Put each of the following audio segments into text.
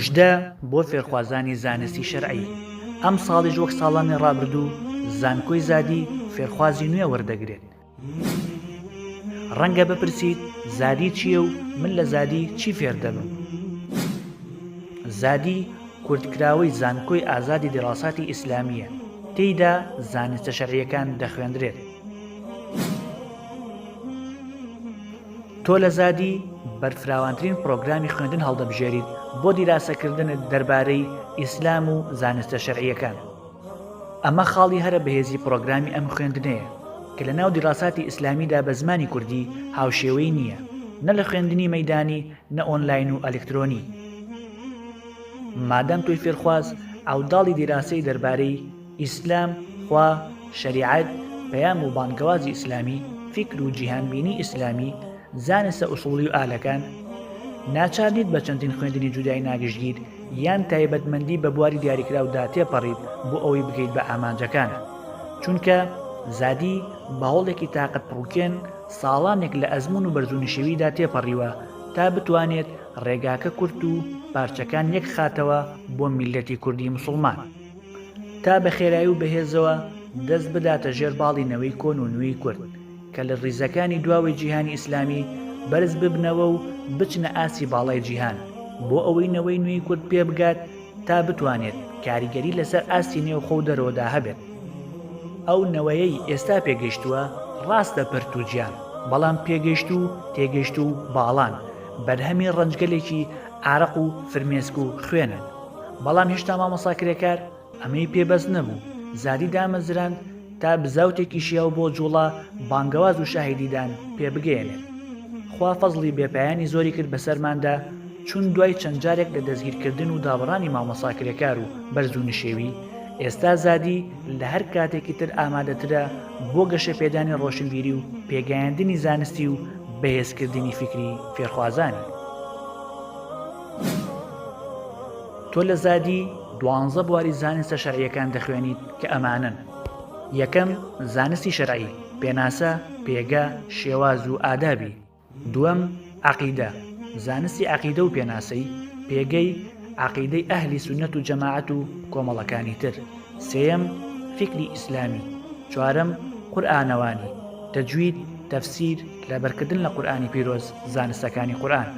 مژدە بۆ فێرخوازانی زانستی شەرعی، ئەمساڵیش وەک ساڵانی ڕابردوو زانکۆی زادی فێرخوازی نوێ وەردەگرێت. ڕەنگە بپرسیت زادی چییە و من لە زادی چی فێر دەبم؟ زادی کورتکراوەی زانکۆی ئازادی دیراساتی ئیسلامییە، تێیدا زانستە شەرعییەکان دەخوێندرێت. تۆ لە زادی بەرفراوانترین پڕۆگرامی خوێندن هەڵدەبژێریت بۆ دیراسەکردنت دەربارەی ئیسلام و زانستە شەرعییەکان. ئەمە خاڵی هەرە بەهێزی پڕۆگرامی ئەم خوێندنەیە کە لە ناو دیراساتی ئیسلامیدا بە زمانی کوردی هاوشێوەی نییە نە لە خوێندنی مەیدانی نە ئۆنلاین و ئەلکترۆنی. مادام تۆی فێرخواز عەوداڵی دیراسەی دەربارەی ئیسلام، خوا، شەریعەت، پەیام و بانگەوازی ئیسلامی، فیکر و جیهانبینی ئیسلامی، زانستە ئوسوڵی و ئالەکان، ناچار نیت بە چەندین خوێندنی جودای ناگشتگیر یان تایبەتمەندی بە بواری دیاریکراودا تێپەڕیت بۆ ئەوەی بگەیت بە ئامانجەکانت. چونکە زادی بە هەوڵێکی تاقەت پڕوکێن ساڵانێک لە ئەزموون و بەرزونشێویدا تێپەڕیوە تا بتوانێت ڕێگاکە کورت و پارچەکان یەکخاتەوە بۆ میللەتی کوردی موسوڵمان. تا بە خێرایی و بەهێزەوە دەست بداتە ژێر باڵی نەوەی کۆن و نوێی کورد کە لە ڕیزەکانی دواوەی جیهانی ئیسلامی بەرز ببنەوە و بچنە ئاستی باڵای جیهان بۆ ئەوەی نەوەی نوێی کورد پێبگات تا بتوانێت کاریگەری لەسەر ئاستی نێوخۆ و دەرەوەدا هەبێت. ئەو نەوەیەی ئێستا پێگەیشتووە ڕاستە پەرت و جیان، بەڵام پێگەیشتوو و تێگەیشتوو و باڵان، بەرهەمی ڕەنجگەلێکی عارەق و فرمێسک و خوێنن. بەڵام هێشتا مامۆستا کرێکار ئەمەی پێ بەس نەبوو، زادی دامەزراند تا بزاوتێکی شیاو بۆ جوڵە، بانگەواز و شاهیدیدان پێ بگەیەنێت. خوا فەزڵی بێپایانی زۆری کرد بەسەرماندا، چون دوای چەند جارێک لە دەستگیرکردن و دابڕانی مامۆستا کرێکار و بەرز و نشێوی، ئێستا زادی لە هەر کاتێکی تر ئامادەترە بۆ گەشەپێدانی ڕۆشنبیری و پێگەیاندنی زانستی و بەهێزکردنی فیکری فێرخوازانی. تۆ لە زادی دوانزە بواری زانستە شەرعییەکان دەخوێنیت کە ئەمانەن، یەکەم، زانستی شەرعی، پێناسە، پێگە، شێواز و ئادابی. دووەم، عەقیدە، زانستی عەقیدە و پێناسەی، پێگەی، عەقیدەی ئەهلی سوننەت و جەماعەت و کۆمەڵەکانی تر. سێیەم، فیکری ئیسلامی. چوارەم، قورئانەوانی، تەجوید، تەفسیر، لەبەرکردن لە قورئانی پیرۆز، زانستەکانی قورئان.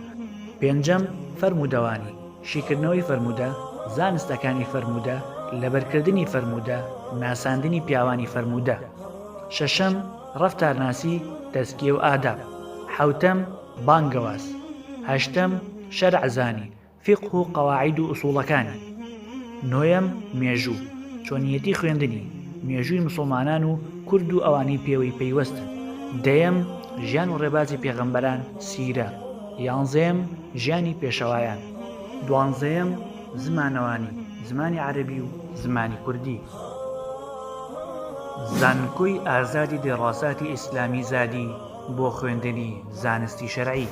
پێنجەم، فەرموودەوانی، شیکردنەوەی فەرموودە، زانستەکانی فەرموودە، لەبەرکردنی فەرموودە، ناساندنی پیاوانی فەرموودە. شەشەم، ڕەفتارناسی، تەزکیە و ئاداب. حەوتەم، بانگەواز. هەشتەم، شەرعزانی، فیقه و قەواعید و ئوسوڵەکانی. نۆیەم، مێژوو، چۆنیەتی خوێندنی، مێژووی مسوڵمانان و کورد و ئەوانەی پێوەی پەیوەستن. دەیەم، ژیان و ڕێبازی پێغەمبەران، سیرە. یانزەیەم، ژیانی پێشەوایان. دوانزەیەم، زمانەوانی، زمانی عەرەبی و زمانی کوردی. زانکۆی ئازادی دیڕاساتی ئیسلامی زادی بۆ خوێندنی زانستی شەرعی.